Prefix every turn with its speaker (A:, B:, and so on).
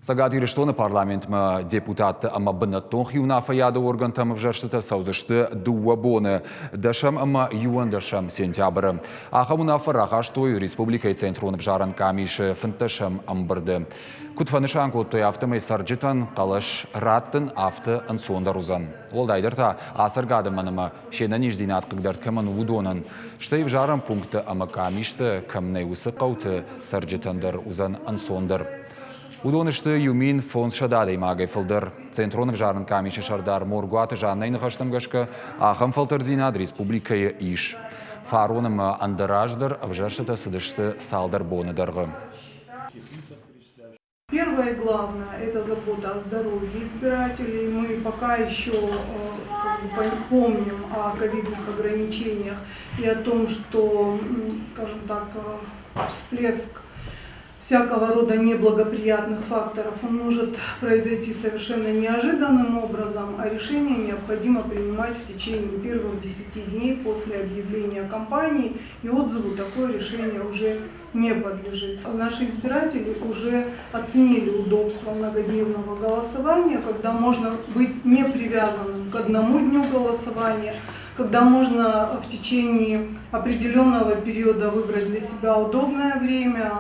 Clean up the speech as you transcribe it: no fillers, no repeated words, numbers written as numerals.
A: Цӕгат Ирыстоны парламентмӕ депутатты ӕмӕ бынӕттон хиуынаффӕйады органтӕм ӕвзӕрстытӕ цӕудзысты дыууӕ боны, дӕсӕм ӕмӕ иуӕндӕсӕм сентябры. Ахӕм уынаффӕ рахастой республикӕйы Центрон ӕвзарӕн къамисы фынддӕсӕм ӕмбырды. Куыд фӕнысан кодтой, афтӕмӕй цӕрджытӕн хъӕлӕс раттын афтӕ ӕнцондӕр уыдзӕн. Уӕлдайдӕр та ацӕргӕ адӕмӕн ӕмӕ се нӕниздзинад хъыгдард кӕмӕн у, уыдонӕн. Стӕй ӕвзарӕн пунктты ӕмӕ къамисты кӕм нӕй, уыцы хъӕуты цӕрджытӕн дӕр уыдзӕн ӕнцондӕр. Уыдон сты 1500 адӕймагӕй фылдӕр. Центрон ӕвзарӕн къамисы сӕрдар Моргуаты Жаннӕйы ныхӕстӕм гӕсгӕ, ахӕм фӕлтӕрддзинад республикӕйы ис. Фарон ӕмӕ ӕндӕр аз дӕр ӕвзӕрстытӕ цыдысты цалдӕр боны дӕргъы.
B: Первое главное – это забота о здоровье избирателей. Мы пока еще как бы, помним о ковидных ограничениях и о том, что, скажем так, всплеск всякого рода неблагоприятных факторов, он может произойти совершенно неожиданным образом, а решение необходимо принимать в течение первых 10 дней после объявления кампании, и отзыву такое решение уже не подлежит. Наши избиратели уже оценили удобство многодневного голосования, когда можно быть не привязанным к одному дню голосования, когда можно в течение определенного периода выбрать для себя удобное время.